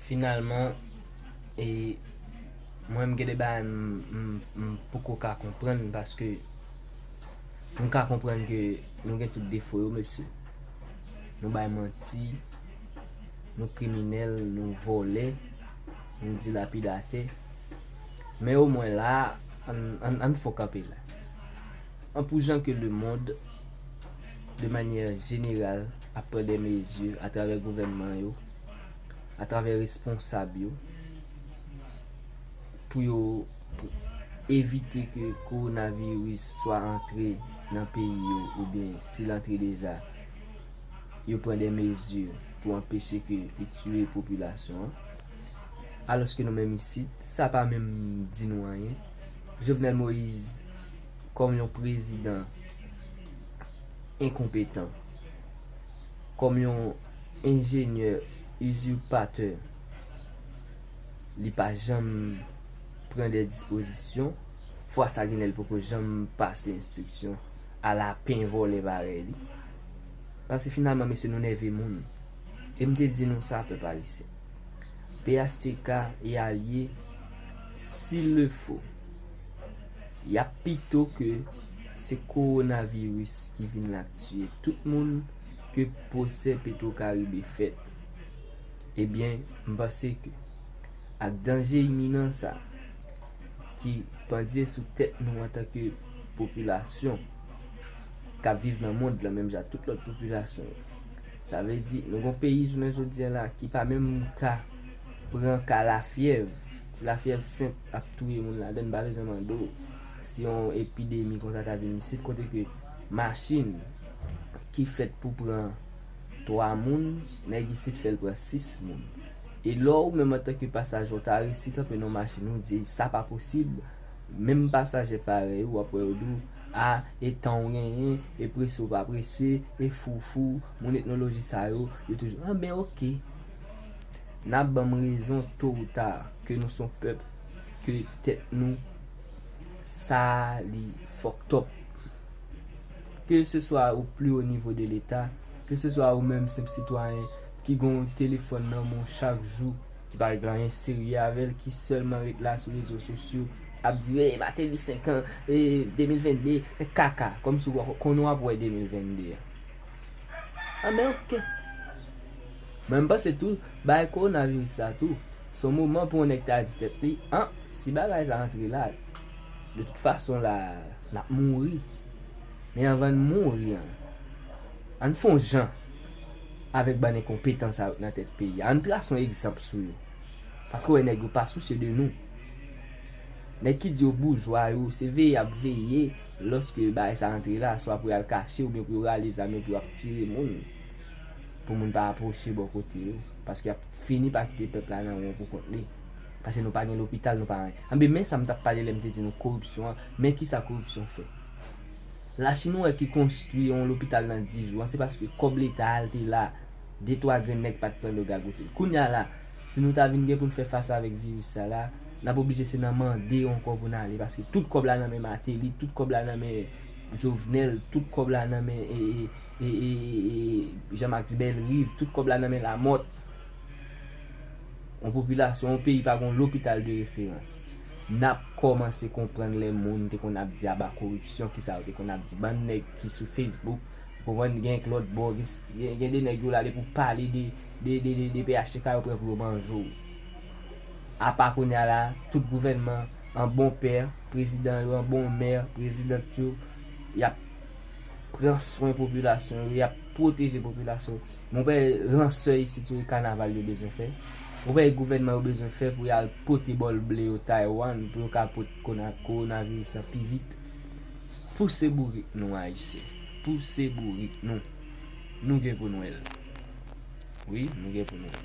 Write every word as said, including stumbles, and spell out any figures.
Finalman, e, mwen, m gen de bagay m, m, m poko ka konprann, paske m ka konprann ke nou gen tout defo yo, mesye. Nou bay manti, nou kriminèl, nou vòlè, nou dilapidatè. Men omwen la, ann, ann, ann fò kanpe la. An pou jan ke lemonn, de manyè jeneral, ap pran de mezi atravè gouvènman yo, atravè responsab yo, pou yo, pou evite ke kowonaviris swa antre nan peyi yo, oubyen si l antre deja, yo pran de mezi pou anpeche ke li tiye popilasyon an. Alòske nou menm isit, sa pa menm di nou anyen. Jovenel Moïse, kòm yon prezidan enkonpetan, kòm yon enjenyè izipatè, li pa janm pran de dispozisyon. Fwa sa, genlè l poko janm pase enstriksyon a lapen vòlè parèy li. Paske finalman, mesye, nou nève moun. E m te di nou sa, pèp ayisyen. P H T K e alye, s'il le faut, y ap pito ke se kowonaviris ki vin la k tiye tout moun, ke pwosè Petro Caribe fèt. Ebyen, m panse ke ak danje iminan sa ki pandye sou tèt nou antanke popilasyon k ap viv nan mond lan, menm jan ak tout lòt popilasyon yo. Sa vle di, nou gon peyi jounen jodi a la ki pa menm ka pran ka lafyèv. Ti lafyèv senp ap touye moun ladan, n pa bezwen mande w si yon epidemi konsa ta vin isit, kote ke machin ki fèt pou pran twa moun, nèg isit fè l pran sis moun. E lè w menm antanke pasajè, w ta resi kanpe nan machin, ou di, "Sa pa posib." Menm pasajè parèy ou, w ap wè yo di w, "A, e tan w genyen, e prese w pa prese, e fou w fou, moun etnoloji sa yo, yo toujou, anben, oke." N ap ban m rezon to ou ta, ke nou se yon pèp, ke tèt nou, sa li fucked up. Ke se swa o pli o nivo de Leta, ke se swa ou menm senp sitwayen ki gon telefòn nan men w chak jou, ki pa regle anyen serye avè l, ki sèlman ret la sou rezo sosyo, ap di, "Ey, Martelly senk an, e, de mil venn de, fè kaka," kòmsi w konnen w ap wè de mil venn de a. Anben, oke. Mwen, m panse tou, bay kowonaviris sa tou, se yon moman pou yon nèg ta di tèt li, "An, si bagay sa antre la, de tout fason la, n ap mouri." Men anvan n mouri an, ann fè yon jan avèk bann enkonpetan sa yo k nan tèt peyi a. Ann trase yon egzanp sou yo. Paske w wè nèg yo pa sousye de nou. Nèg ki di yo boujwa yo, se veye y ap veye lòske bagay sa antre la, swa pou y al kache oubyen pou yo rale zam yo pou y ap tire moun. Pou moun pa apwoche bò kote yo. Paske y ap fini pa kite pèp la nan won pou kont li. Paske nou pa gen lopital, nou pa anyen. Anben, men sa m t ap pale lè m te di nou koripsyon an, men kisa koripsyon fè. Lachin ou wè ki konstwi yon lopital nan dis jou an, se paske kòb Leta a te la, de twa grenn nèg pa t pran l yo gagote l. Kounye a la, si nou ta vin gen pou n fè fas avèk viris sa la, n ap oblije se nan mande ankò pou n ale, paske tout kòb la nan men Martelly, tout kòb la nan men Jovenel, tout kòb la nan men, e, e, e, e, e, Jean Max Bellerive, tout kòb la nan men Lamothe. Yon popilasyon, yon peyi pa gen yon lopital de referans. N ap kòmanse konprann lè moun te konn ap di aba koripsyon, kisa yo te konn ap di. Bann nèg ki sou Facebook, ou konprann, gen k lòt bò, gen, gen, gen de nèg yo la depi w pale de, de, de, de, de P H T K, yo prè pou yo manje w. Apa kounye a la, tout gouvènman an bon pè, prezidan yo an bon mè, prezidant yo, y ap pran swen popilasyon yo, y ap pwoteje popilasyon yo. Bon, pa ransè isit yo, e kanaval yo bezwen fè. Bon, pa gouvènman yo bezwen fè pou y al pote bòl ble yo Taiwan, pou yo ka pot kona-, kowonaviris la pi vit. Pouse bourik nou, Ayisyen. Pouse bourik nou. Nou gen pou n wè l. Wi, nou gen pou n wè l.